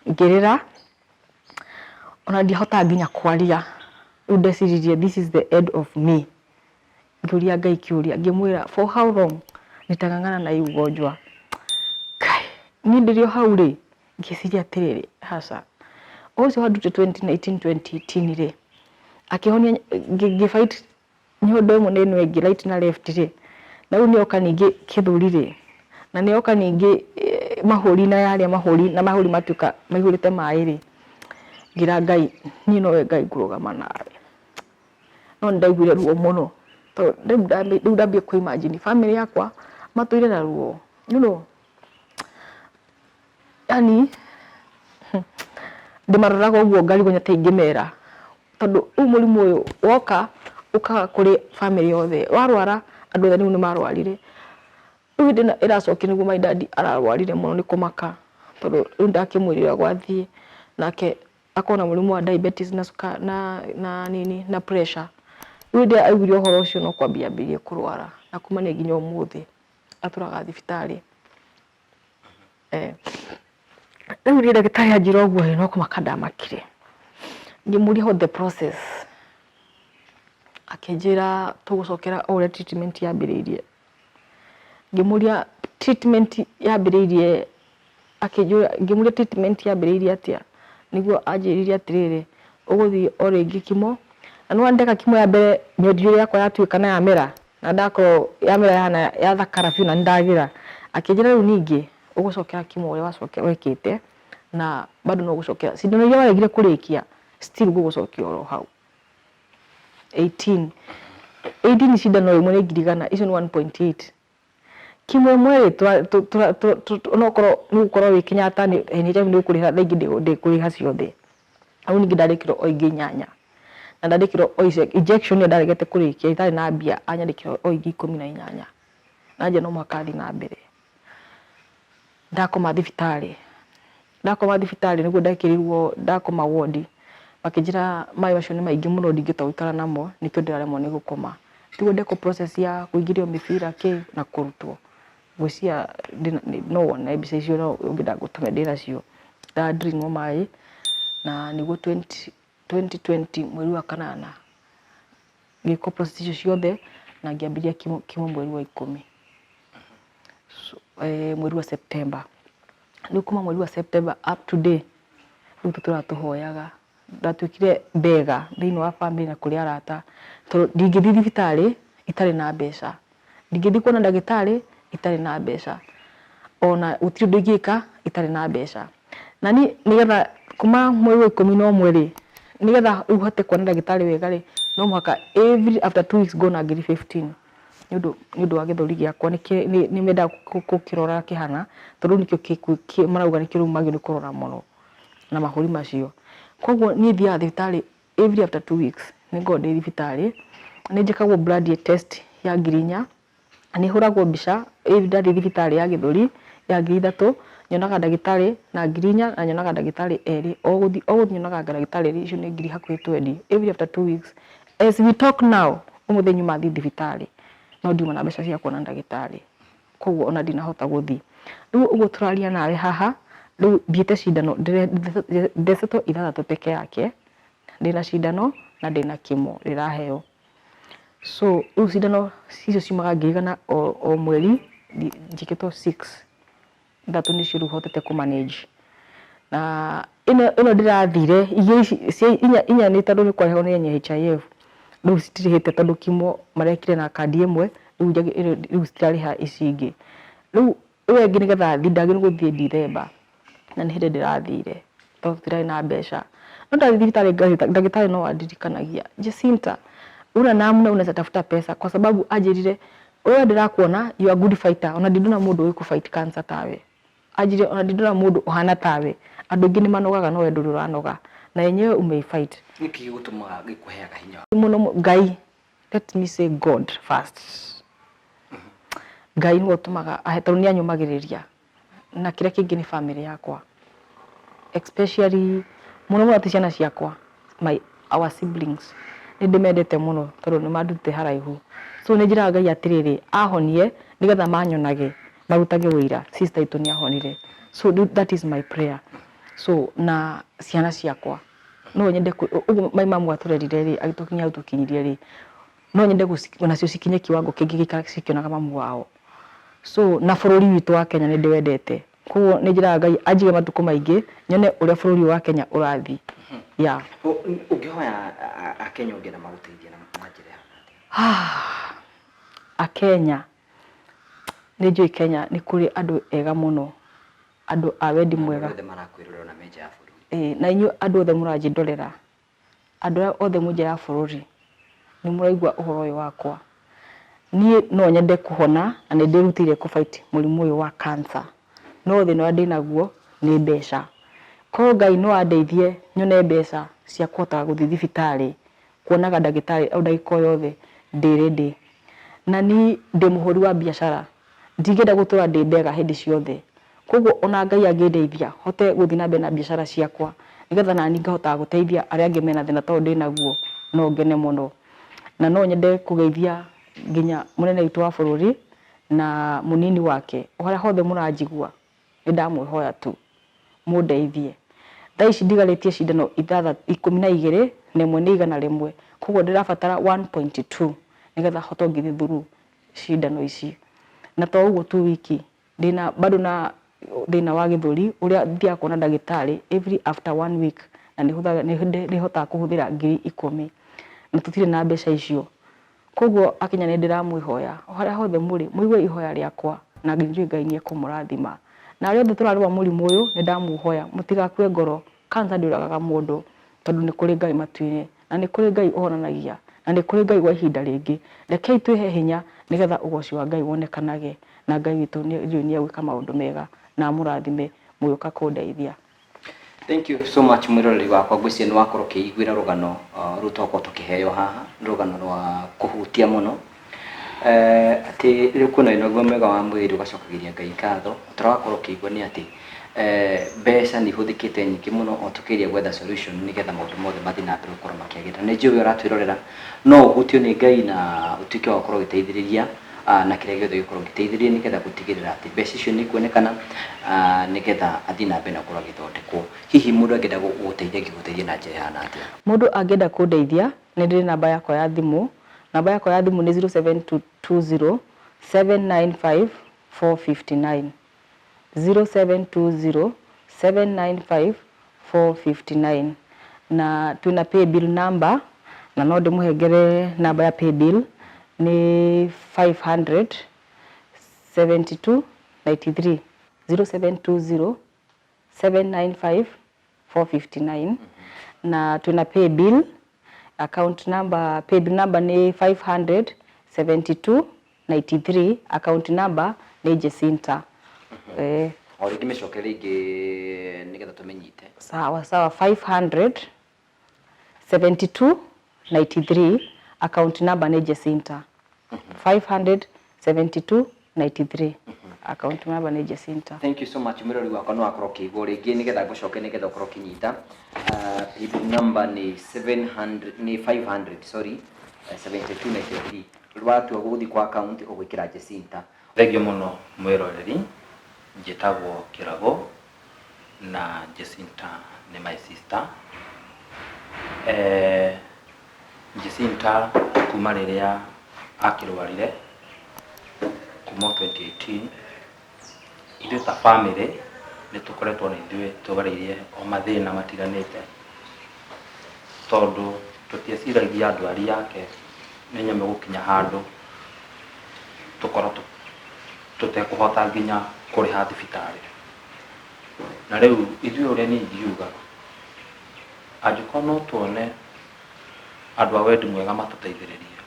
ngĩrĩra, ona ndiahotaga nginya kwaria. Rĩu ndeciririe, "This is the end of me." Ngĩũria Ngai kĩũria, ngĩmwĩra, "For how long nitang'ang'ana na hii ugonjwa?" Kai niĩ ndĩrĩ o hau rĩ, ngĩciria atĩrĩrĩ, aca, ũcio wandutire 2019 2018 rĩ, akĩhonia, ngĩ fight nyondo ĩmwe na ĩno ĩngĩ, right na left rĩ, na rĩu nĩoka ningĩ kĩthũri rĩ, na nĩoka ningĩ mahũri, na yarĩa mahũri na mahũri matuĩka maihũrĩte maĩ rĩ, ngĩra Ngai, niĩ nowe Ngai ngũrũgama nawe. No nĩndaiguire ruo mũno tondũ rĩu ndambia kũ imagine family yakwa matũire na ruo, yani ndĩmaroraga ũguo ngarigwo nĩ atĩa ingĩmera, tondũ rĩu mũrimũ ũyũ woka ũkaga kũrĩ family yothe. Warwara, andũ othe rĩu nĩ marwarire. Rĩu hĩndĩ ĩno ĩracokia nĩguo my dad ararwarire mũno nĩ kũmaka, tondũ rĩu ndakĩmwĩrire gwathiĩ nake akorwo na mũrimũ wa diabetes na cukari na nini na pressure. Rĩu hĩndĩ ĩrĩa aiguire ũhoro ũcio, no kwambia ambĩrĩirie kũrwara, na kumania nginya ũmũthĩ atũraga thibitarĩ. Rĩu niĩ ndagĩtarĩ anjĩra ũguo rĩ, no kũmaka ndamakire. Ngĩmũria, "What the process?" Akĩnjĩra, "Tũgũcokera o ũrĩa treatment yambĩrĩirie." Ngĩmũria, "Treatment yambĩrĩirie?" Akĩnjũria, ngĩmũria, "Treatment yambĩrĩirie atĩa?" Nĩguo anjĩrire atĩrĩrĩ, "Ũgũthiĩ o rĩngĩ chemo." Na nĩwona ndeka chemo ya mbere, nyondo yakwa yatuĩka na yamera, na ndakorwo yamera yahana yathakara biũ na nĩndagĩra. Akĩnjĩra, "Rĩu ningĩ ũgũcokera chemo ũrĩa wekĩte, na bado no ũgũcokera cindano iria waregire kũrĩkia, still ngũgũcokia oro hau." 18 18 cindano ĩmwe nĩ 100,000, icio nĩ 1.8. Chemo ĩmwe rĩ, onokorwo nĩ ũgũkorwo wĩ Kenyatta nĩ NHIF nĩ ũkũrĩha, thaa ingĩ ndĩkũrĩha ciothe. Hau ningĩ ndandĩkĩrwo o ingĩ inyanya, na ndandĩkĩrwo o injection ĩyo ndaregete kũrĩkia itarĩ na mbia, anyandĩkĩra o ingĩ 18, na anjĩra no mũhaka thiĩ na mbere. Ndakoma thibitarĩ, ndakoma thibitarĩ nĩguo ndekĩrirwo, ndakoma ward, makĩnjĩra maĩ macio nĩ maingĩ mũno, ndingĩhota gũikara namo, nĩkĩo ndĩraremwo nĩ gũkoma. Tiguo ndekwo process ya kũingĩrio mĩbira kĩ na kũrutwo. Ngwĩciria no wone mbica icio, no ũngĩenda ngũtũme, ndĩnacio. Nda drain wo maĩ, na nĩguo 2020 mweri wa kanana ngĩkwo process icio ciothe na ngĩambĩrĩria chemo mweri wa 10. So, mweri wa September. Rĩu kuma mweri wa September up to day, rĩu tũtũraga tũhoyaga. Ndatuĩkire mbega thĩinĩ wa family na kũrĩ arata, tondũ ndingĩthiĩ thibitarĩ itarĩ na mbeca, ndingĩthiĩ kuona ndagĩtarĩ itarĩ na mbeca, ona gũtirĩ ũndũ ingĩka itarĩ na mbeca. Na niĩ nĩgetha kuma mweri wa 11 rĩ, nĩgetha rĩu hote kuona ndagĩtarĩ wega rĩ, no mũhaka every after 2 weeks ngona ngiri 15 nĩ ũndũ wa gĩthũri gĩakwa. Nĩ mendaga gũkĩrora kĩhana, tondũ rĩu nĩkĩo marauga nĩkĩo rĩu magĩrĩirwo nĩ kũrora mũno na mahũri macio. Koguo niĩ thiaga thibitarĩ every after 2 weeks, nĩ ngoragwo ndĩ thibitarĩ. Nĩ njĩkagwo blood test ya 4,000, nĩ hũragwo mbica ndathiĩ thibitarĩ ya gĩthũri ya 3,000. Nyonaga ndagĩtarĩ na 4,000 na nyonaga ndagĩtarĩ erĩ. O gũthiĩ o gũthiĩ nyonaga ndagĩtarĩ erĩ, icio nĩ ngiri hakuhĩ 20 every after 2 weeks. As we talk now, ũmũthĩ nyuma thiĩ thibitarĩ no ndiuma na mbeca cia kuona ndagĩtarĩ, koguo ona ndinahota gũthiĩ. Rĩu ũguo tũraria nawe haha, rĩu thiĩte cindano, thecetwo ithathatũ peke yake. Ndĩna cindano na ndĩna chemo ndĩraheo. So rĩu cindano icio ciumaga 100,000 o mweri, njĩkĩtwo six, ithatũ nĩcio rĩu hotete kũ manage. Na ĩno ndĩrathire igĩrĩ ici cia inya, inya nĩ tondũ nĩ kwarehwo nĩ NHIF, rĩu citirĩhĩte tondũ chemo marekire na kandi ĩmwe. Rĩu rĩu citirarĩha ici ingĩ. Rĩu ĩyo ĩngĩ nĩgetha thiĩ ndagĩrĩirwo gũthiĩ December, na nĩ hĩndĩ ndĩrathire tondũ tũtirarĩ na mbeca. No ndathiĩ thibitarĩ ndagĩtarĩ no andirikanagia, "Jacinta, una namna unaweza tafuta pesa," kwa sababu anjĩrire, "We ndĩrakuona, you are good fighter, ona ndindona mũndũ ũĩ kũ fight cancer tawe." Anjĩrire, "Ona ndindona mũndũ ũhana tawe. Andũ aingĩ nĩ manogaga, no we ndũrĩ ũranoga na yenyewe umeifight." Nĩkĩ gĩgũtũmaga gĩkũheaga hinya? Mũno Ngai, let me say God first. Ngai nĩwe ũtũmaga ahe, tondũ nĩ anyũmagĩrĩria. Na kĩrĩa kĩngĩ nĩ family yakwa, especially mũno mũno ti ciana ciakwa, my our siblings. Nĩ ndĩmendete mũno tondũ nĩ mandutĩte haraihu. So nĩ njĩraga Ngai atĩrĩrĩ, ahonie nĩgetha manyonage marutage wĩira, sister itũ nĩ ahonire. So that is my prayer. So na ciana ciakwa no nyende ũguo my mamu atũrerire rĩ, agĩtũkinyia hau tũkinyirie rĩ, no nyende nacio cikinye kiwango kĩngĩ gĩikara cikĩonaga mamu wao. So na bũrũri witũ wa Kenya nĩ ndĩwendete, koguo nĩ njĩraga Ngai anjige matukũ maingĩ nyone ũrĩa bũrũri ũyũ wa Kenya ũrathiĩ, yeah. Ũngĩhoya Akenya ũngĩenda magũteithie na njĩra ĩhana atĩa? Akenya, nĩ njũĩ Kenya nĩ kũrĩ andũ ega mũno, andũ a wendi mwega. Andũ othe marakwĩrorera na me nja ya bũrũri. Ĩĩ, na inyuĩ andũ othe mũranjĩndorera, andũ arĩa othe mwĩ nja ya bũrũri, nĩ mũraigua ũhoro ũyũ wakwa. Niĩ no nyende kũhona na nĩ ndĩrutĩire kũ fight mũrimũ ũyũ wa cancer, no thĩna ũrĩa ndĩnaguo nĩ mbeca. Korwo Ngai no andeithie nyone mbeca cia kũhotaga gũthiĩ thibitarĩ kuonaga ndagĩtarĩ o ndagĩka o yothe, ndĩ ready. Na niĩ ndĩ mũhũri wa biacara, ndingĩenda gũtũra ndĩ mbega hĩndĩ ciothe. Koguo ona Ngai angĩndeithia hote gũthiĩ na mbere na biacara ciakwa, nĩgetha nani ngahotaga gũteithia arĩa angĩ mena thĩna ta ũyũ ndĩnaguo, no ngene mũno. Na no nyende kũgeithia nginya mũnene witũ wa bũrũri na mũnini wake. O harĩa hothe mũranjigua, nĩ ndamwĩhoya tu mũndeithie. Thaa ici ndigarĩtie cindano 12 na ĩmwe nĩ 100, koguo ndĩrabatara 1.2 nĩgetha hote ngĩthiĩ through cindano ici. Na to ũguo tu wiki, ndĩna bado na thĩna wa gĩthũri ũrĩa thiaga kuona ndagĩtarĩ every after one week, na nĩ hotaga kũhũthĩra 10,000, na tũtirĩ na mbeca icio. Koguo Akenya, nĩ ndĩramwĩhoya o harĩa hothe mũrĩ, mũigue ihoya rĩakwa na njũĩ Ngai nĩ ekũmũrathima. Na arĩa othe tũrarũa mũrimũ ũyũ, nĩ ndamũhoya mũtigakue ngoro. Cancer ndĩũragaga mũndũ, tondũ nĩ kũrĩ Ngai matu-inĩ, na nĩ kũrĩ Ngai ũhonanagia, na nĩ kũrĩ Ngai wa ihinda rĩngĩ. Rekei twĩhe hinya nĩgetha ũgoci wa Ngai wonekanage, na Ngai witũ nĩ njũĩ nĩ egwĩka maũndũ mega na amũrathime mũgĩũka kũndeithia. Thank you so much, mwĩroreri wakwa. Ngwĩciria nĩ wakorwo ũkĩiguĩra rũgano rũu twakorwo tũkĩheo haha. Nĩ rũgano rwa kũhutia mũno, atĩ rĩu kwĩna wĩna ũgima mwega wa mwĩrĩ ũgacokagĩria Ngai ngatho. Ũrĩa wakorwo ũkĩigua nĩ atĩ mbeca nĩ ihũthĩkĩte nyingĩ mũno o tũkĩgeria gwetha solution nĩgetha maũndũ mothe mathiĩ na mbere gũkorwo makĩagĩrĩra. Nĩ njũĩ we ũratwĩrorera no ũhutio nĩ Ngai na ũtuĩke wa gũkorwo ũgĩteithĩrĩria na kĩrĩa gĩothe ũngĩkorwo ũgĩteithĩrĩria nĩgetha gũtigĩrĩra atĩ mbeca icio nĩ ikuonekana, nĩgetha athiĩ na mbere na gũkorwo agĩthondekwo. Hihi mũndũ angĩenda gũgũteithia, angĩgũteithia na njĩra ĩhana atĩa? Mũndũ angĩenda kũndeithia, nĩ ndĩrĩ namba yakwa ya thimũ. Namba yakwa ya thimũ nĩ 0720 795 459, 0720 795 459. Na twĩna paybill number, na no ndĩmũhengere namba ya paybill nĩ 500 72 93 0720 795 459. Na twĩna paybill account number, paybill number nĩ 500 72 93, account number nĩ Jacinta. O rĩngĩ mĩcoke rĩngĩ nĩgetha tũmĩnyite. Sawa sawa, 500 72 93, account number nĩ Jacinta. 500 72 93, account number nĩ Jacinta. Thank you so much. Mwĩrori wakwa, no akorwo ũkĩigua rĩngĩ nĩgetha ngũcoke nĩgetha ũkorwo ũkĩnyita. Paybill number nĩ 700, nĩ 500, sorry, 7293. Watua gũthiĩ kwa account ũgwĩkĩra Jacinta. Thengiũ mũno mwĩroreri, njĩtagwo Kĩrago na Jacinta nĩ my sister. Jacinta kuma rĩrĩa akĩrwarire kuma 2018, ithuĩ ta family nĩ tũkoretwo na ithuĩ tũgereirie o mathĩna matiganĩte, tondũ tũtieciragia ndwari yake nĩ nyamũ ĩgũkinya handũ tũkorwo tũtekũhota nginya kũrĩha thibitarĩ. Na rĩu ithuĩ ũrĩa niĩ ingiuga, angĩkorwo no tuone andũ a wendi mwega matũteithĩrĩrie,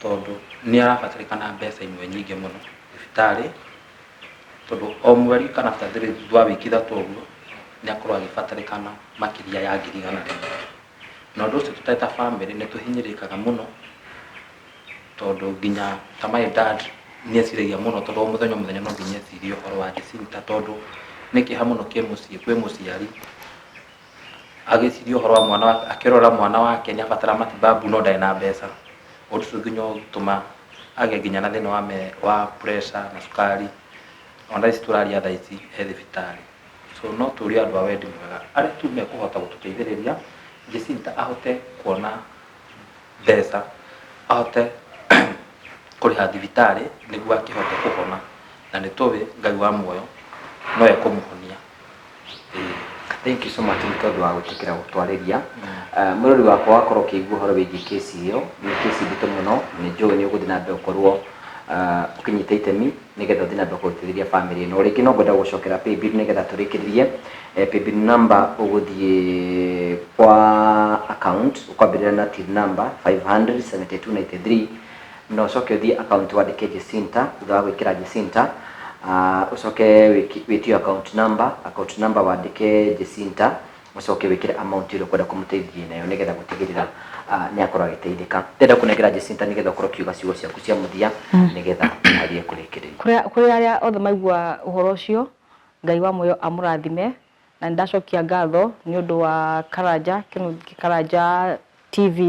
tondũ nĩ arabatarĩkana mbeca imwe nyingĩ mũno thibitarĩ, tondũ o mweri kana after three, thutha wa wiki 3 ũguo, nĩ akorwo agĩbatarĩkana makĩria ya 100,000. Na ũndũ ũcio tũtarĩ ta family nĩ tũhinyĩrĩrĩkaga mũno, tondũ nginya ta my dad nĩ eciragia mũno, tondũ o mũthenya o mũthenya no nginya ecirie ũhoro wa Jacinta, tondũ nĩ kĩeha mũno kĩ mũciĩ kwĩ mũciari agĩciria ũhoro wa mwana wake, akĩrora mwana wake nĩ abatara matibabu no ndarĩ na mbeca. Ũndũ ũcio nginya ũgĩtũma agĩe nginya na thĩna wa pressure na cukari. Ona ici tũraria thaa ici e thibitarĩ. So no tũrie andũ a wendi mwega arĩa tu mekũhota gũtũteithĩrĩria Jacinta ahote kuona mbeca, ahote kũrĩha thibitarĩ nĩguo akĩhote kũhona, na nĩ tũĩ Ngai wa muoyo no ekũmũhonia. Ĩĩ. Thank you so much nĩ tondũ wa gwĩtĩkĩra gũtwarĩria. Mũrori wakwa, wakorwo ũkĩigua ũhoro wĩgiĩ kesi ĩyo, nĩ kesi nditũ mũno. Nĩ njũĩ nĩ ũgũthiĩ na mbere gũkorwo ũkĩnyita itemi nĩgetha ũthiĩ na mbere gũteithĩrĩria family ĩno. Rĩngĩ no ngwenda gũcokera paybill nĩgetha tũrĩkĩrĩrie. Paybill number ũgũthiĩ kwa account ũkwambĩrĩria na till number 500 7293, na ũcoke ũthiĩ account wandĩke Jacinta. Thutha wa gwĩkĩra Jacinta, ũcoke wĩtio account number. Account number wandĩke Jacinta, ũcoke wĩkĩre amount ĩrĩa ũkwenda kũmũteithia nayo nĩgetha gũtigĩrĩra nĩ akorwo agĩteithĩka. Ndĩrenda kũnengera Jacinta nĩgetha ũkorwo ũkiuga ciugo ciaku cia mũthia nĩgetha twarie kũrĩkĩrĩria. Kũrĩ arĩa othe maigua ũhoro ũcio, Ngai wa muoyo amũrathime, na nĩ ndacokia ngatho nĩ ũndũ wa Karanja kĩno, Karanja TV,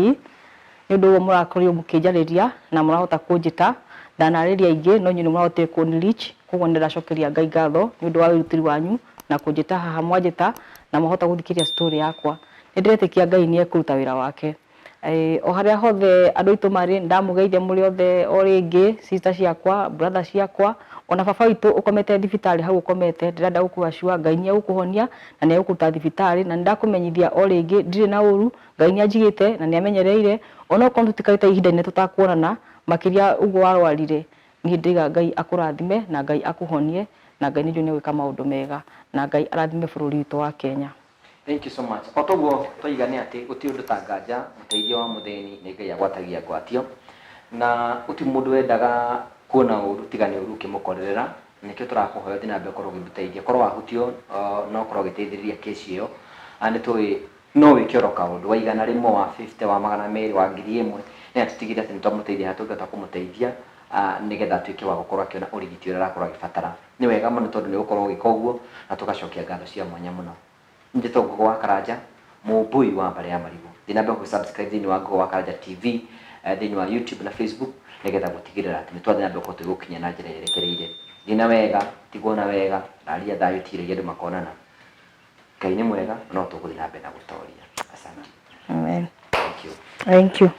nĩ ũndũ ũguo mũrakorirwo mũkĩnjarĩria na mũrahota kũnjĩta. Ndanarĩria aingĩ no inyuĩ nĩ mũrahotire kũni reach, koguo nĩ ndacokeria Ngai ngatho nĩ ũndũ wa wĩrutĩri wanyu na kũnjĩta haha mwanjĩta na mwahota gũthikĩrĩria story yakwa. Nĩ ndĩretĩkia Ngai nĩ ekũruta wĩra wake. O harĩa hothe andũ aitũ marĩ, ndamũgeithia mũrĩ othe o rĩngĩ, sister ciakwa, brother ciakwa, ona baba witũ ũkomete thibitarĩ hau ũkomete, ndĩrenda gũkũ Ngai nĩ egũkũhonia na nĩ egũkũruta thibitarĩ. Na nĩ ndakũmenyithia o rĩngĩ, ndirĩ na ũru, Ngai nĩ anjigĩte na nĩ amenyereire, onokorwo tũtikarĩte ihinda inene tũtakuonana, makĩria ũguo warwarire. Niĩ ndĩiga Ngai akũrathime na Ngai akũhonie, na Ngai nĩ njũĩ nĩ egwĩka maũndũ mega, na Ngai arathime bũrũri witũ wa Kenya. Thank you so much. O toguo twaiga nĩ atĩ gũtirĩ ũndũ ta nganja, mũteithio wa mũthĩni nĩ Ngai agwatagia ngwatio, na gũtirĩ mũndũ wendaga kuona ũru tiga nĩ ũru ũkĩmũkorerera. Nĩkĩo tũrakũhoya ũthiĩ na mbere gũkorwo ũgĩtũteithia. Korwo wahutio, no ũkorwo ũgĩteithĩrĩria kesi ĩyo. Nĩ tũĩ no wĩke oro kaũndũ wa 100, wa 50, wa 200, wa 1000, nĩgetha tũtigĩrĩre atĩ nĩ twamũteithia harĩa tũngĩhota kũmũteithia, nĩgetha atuĩke wa gũkorwo akĩona ũrigiti ũrĩa arakorwo agĩbatara. Nĩ wega mũno tondũ nĩ ũgũkorwo ũgĩka ũguo, na tũgacokia ngatho cia mwanya mũno. Njĩtwo Ngũgũ wa Karanja, mũmbũi wa mbarĩ ya marigũ. Thiĩ na mbere gũ-subscribe thĩinĩ wa Ngũgũ wa Karanja TV, thĩinĩ wa YouTube na Facebook, nĩgetha gũtigĩrĩra atĩ nĩ twathiĩ na mbere gũkorwo tũgĩgũkinyia na njĩra yerekereire. Thiĩ na wega, tigwo na wega, raria thayũ, tigĩrĩria andũ makonana. Ngai nĩ mwega, no tũgũthiĩ na mbere na gũtoria. Asante. Amen. Thank you. Thank you.